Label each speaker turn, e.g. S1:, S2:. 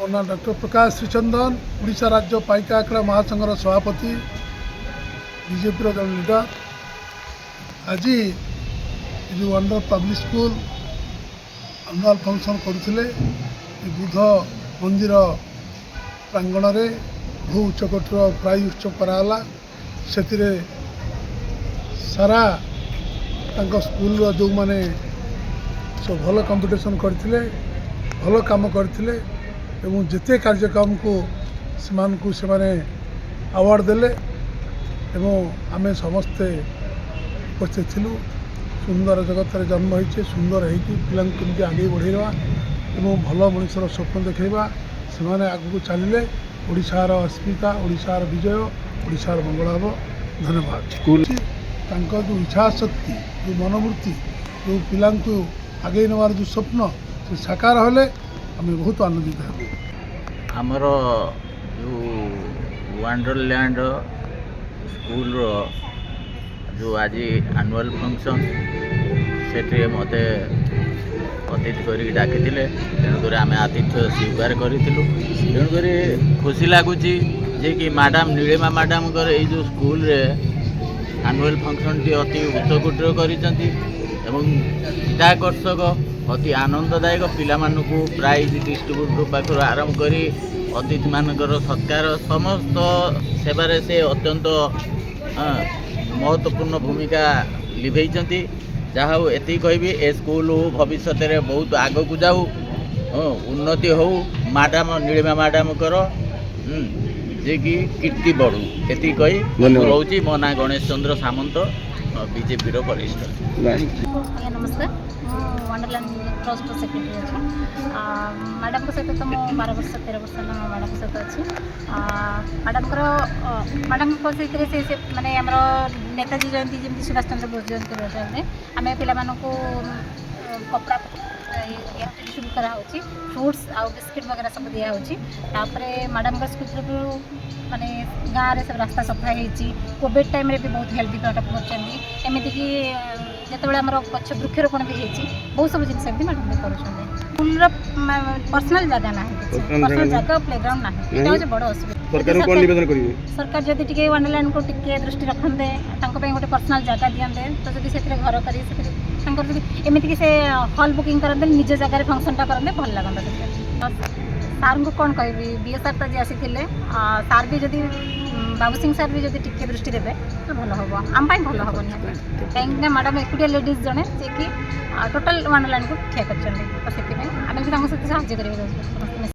S1: ମୋ ନାଁ ଡକ୍ଟର ପ୍ରକାଶ ଶ୍ରୀଚନ୍ଦନ, ଓଡ଼ିଶା ରାଜ୍ୟ ପାଇକ ଆଖଡ଼ା ମହାସଂଘର ସଭାପତି, ବିଜେପିର ଜଣେ ଲିଡର। ଆଜି ଏ ଯେଉଁ wonder public school annual function କରୁଥିଲେ, ଏ ବୁଦ୍ଧ ମନ୍ଦିର ପ୍ରାଙ୍ଗଣରେ ବହୁ ଉଚ୍ଚକୋଟୀର ପ୍ରାଇଜ୍ ଉତ୍ସବ କରାଗଲା। ସେଥିରେ ସାରା ତାଙ୍କ ସ୍କୁଲର ଯେଉଁମାନେ ସବୁ ଭଲ କମ୍ପିଟିସନ୍ କରିଥିଲେ, ଭଲ କାମ କରିଥିଲେ ଏବଂ ଯେତେ କାର୍ଯ୍ୟକ୍ରମକୁ ସେମାନଙ୍କୁ ସେମାନେ ଆୱାର୍ଡ଼ ଦେଲେ ଏବଂ ଆମେ ସମସ୍ତେ ଉପସ୍ଥିତ ଥିଲୁ। ସୁନ୍ଦର ଜଗତରେ ଜନ୍ମ ହେଇଛେ, ସୁନ୍ଦର ହେଇକି ପିଲାଙ୍କୁ କେମିତି ଆଗେଇ ବଢ଼େଇବା ଏବଂ ଭଲ ମଣିଷର ସ୍ୱପ୍ନ ଦେଖାଇବା। ସେମାନେ ଆଗକୁ ଚାଲିଲେ ଓଡ଼ିଶାର ଅସ୍ମିତା, ଓଡ଼ିଶାର ବିଜୟ, ଓଡ଼ିଶାର ମଙ୍ଗଳ ହେବ। ଧନ୍ୟବାଦ।
S2: ସ୍କୁଲ
S1: ତାଙ୍କ ଯେଉଁ ଇଚ୍ଛାଶକ୍ତି, ଯେଉଁ ମନୋବୃତ୍ତି, ଯେଉଁ ପିଲାଙ୍କୁ ଆଗେଇ ନେବାର ଯେଉଁ ସ୍ୱପ୍ନ, ସେ ସାକାର ହେଲେ ଆମେ ବହୁତ ଆନନ୍ଦିତ ହେବୁ।
S3: ଆମର ଯେଉଁ ୱାଣ୍ଡରଲ୍ୟାଣ୍ଡ ସ୍କୁଲର ଯେଉଁ ଆଜି ଆନୁଆଲ୍ ଫଙ୍କସନ୍, ସେଥିରେ ମୋତେ ଅତିଥି କରିକି ଡାକିଥିଲେ। ତେଣୁକରି ଆମେ ଆତିଥ୍ୟ ସ୍ୱୀକାର କରିଥିଲୁ। ତେଣୁକରି ଖୁସି ଲାଗୁଛି ଯେ କି ମ୍ୟାଡ଼ାମ୍, ନୀଳିମା ମ୍ୟାଡ଼ାମଙ୍କର ଏଇ ଯେଉଁ ସ୍କୁଲରେ ଆନୁଆଲ୍ ଫଙ୍କସନ୍ଟି ଅତି ଉଚ୍ଚକୋଟୀର କରିଛନ୍ତି ଏବଂ ଚିତ୍ତାକର୍ଷକ, ଅତି ଆନନ୍ଦଦାୟକ। ପିଲାମାନଙ୍କୁ ପ୍ରାଇଜ୍ ଡିଷ୍ଟ୍ରିବ୍ୟୁଟ୍ ପାଖରୁ ଆରମ୍ଭ କରି ଅତିଥିମାନଙ୍କର ସତ୍କାର, ସମସ୍ତ ସେବାରେ ସେ ଅତ୍ୟନ୍ତ ମହତ୍ତ୍ୱପୂର୍ଣ୍ଣ ଭୂମିକା ଲିଭେଇଛନ୍ତି। ଯାହା ହଉ, ଏତିକି କହିବି, ଏ ସ୍କୁଲ ଭବିଷ୍ୟତରେ ବହୁତ ଆଗକୁ ଯାଉ, ଉନ୍ନତି ହଉ, ମ୍ୟାଡ଼ାମ, ନୀଳିମା ମ୍ୟାଡ଼ାମଙ୍କର ଯିଏକି କୀର୍ତ୍ତି ବଢ଼ୁ, ଏତିକି କହି ମୁଁ
S2: ଧନ୍ୟବାଦ।
S3: ରହୁଛି। ମୋ ନାଁ ଗଣେଶ ଚନ୍ଦ୍ର ସାମନ୍ତ, ବିଜେପିର ବରିଷ୍ଠ।
S4: ଆଜ୍ଞା ନମସ୍କାର। ମୁଁ ୱାଣ୍ଡରଲ୍ୟାଣ୍ଡ ଟ୍ରଷ୍ଟର ସେକ୍ରେଟାରୀ ଅଛି। ମ୍ୟାଡ଼ାମଙ୍କ ସହିତ ତ ମୁଁ 12 ବର୍ଷ, 13 ବର୍ଷ ହେଲା ମୁଁ ମ୍ୟାଡ଼ାମଙ୍କ ସହିତ ଅଛି। ମ୍ୟାଡ଼ାମଙ୍କ ସେଥିରେ ସେ ମାନେ ଆମର ନେତାଜୀ ଜୟନ୍ତୀ, ଯେମିତି ସୁଭାଷ ଚନ୍ଦ୍ର ବୋଷ ଜୟନ୍ତୀ ରହୁଛନ୍ତି, ଆମେ ପିଲାମାନଙ୍କୁ କପଡ଼ା ଡିଷ୍ଟ୍ରିବ୍ୟୁଟ୍ କରାହେଉଛି, ଫ୍ରୁଟ୍ସ ଆଉ ବିସ୍କିଟ୍ ବଗେରା ସବୁ ଦିଆହେଉଛି। ତାପରେ ମ୍ୟାଡ଼ାମଙ୍କ ସ୍କୁଲ ତରଫରୁ ମାନେ ଗାଁରେ ସବୁ ରାସ୍ତା ସଫା ହେଇଛି। କୋଭିଡ଼ ଟାଇମ୍ରେ ବି ବହୁତ ହେଲ୍ପ ବି କରିଛନ୍ତି। ଏମିତିକି ଯେତେବେଳେ ଆମର ଗଛ ବୃକ୍ଷରୋପଣ ବି ହେଇଛି, ବହୁତ ସବୁ ଜିନିଷ ଏମିତି ମ୍ୟାଡ଼ାମ୍ ବି କରୁଛନ୍ତି। ସ୍କୁଲର ପର୍ସନାଲ ଜାଗା ନାହିଁ କିଛି।
S2: Personal ଜାଗା
S4: ପର୍ସନାଲ
S2: ନାହିଁ।
S4: ଜାଗା, ପ୍ଲେଗ୍ରାଉଣ୍ଡ ନାହିଁ। ଏଇଟା
S2: ନାହିଁ?
S4: ହେଉଛି ବଡ଼ ଅସୁବିଧା।
S2: ସରକାରଙ୍କୁ କ'ଣ ନିବେଦନ କରିବେ?
S4: ସରକାର ଯଦି ଟିକେ ୱାଣ୍ଡରଲ୍ୟାଣ୍ଡକୁ ଟିକେ ଦୃଷ୍ଟି ରଖନ୍ତେ, ତାଙ୍କ ପାଇଁ ଗୋଟେ ପର୍ସନାଲ ଜାଗା ଦିଅନ୍ତେ, ତ ଯଦି ସେଥିରେ ଘର କରି ସେଥିରେ ତାଙ୍କର ଯଦି ଏମିତିକି ସେ ହଲ୍ ବୁକିଂ କରନ୍ତେ, ନିଜ ଜାଗାରେ ଫଙ୍କସନ୍ଟା କରନ୍ତେ, ଭଲ ଲାଗନ୍ତା ସେଥିରେ। ତ ସାର୍ଙ୍କୁ କ'ଣ କହିବି, ବିଓ ସାର୍ ତ ଆଜି ଆସିଥିଲେ। ସାର୍ ବି ଯଦି ବାବୁ ସିଂ ସାର୍ ବି ଯଦି ଟିକେ ଦୃଷ୍ଟି ଦେବେ ତ ଭଲ ହେବ, ଆମ ପାଇଁ ଭଲ ହେବ ନିହାତି। କାହିଁକିନା ମ୍ୟାଡ଼ାମ୍ ଏକୁଟିଆ ଲେଡ଼ିଜ୍ ଜଣେ, ଯିଏକି ଟୋଟାଲ୍ ୱାଣ୍ଡରଲ୍ୟାଣ୍ଡକୁ ଠିଆ କରିଛନ୍ତି। ତ ସେଥିପାଇଁ ଆମେ ବି ତାଙ୍କ ସହିତ ସାହାଯ୍ୟ କରିବାକୁ ଯାଉଛୁ ସମସ୍ତେ ମିଶି।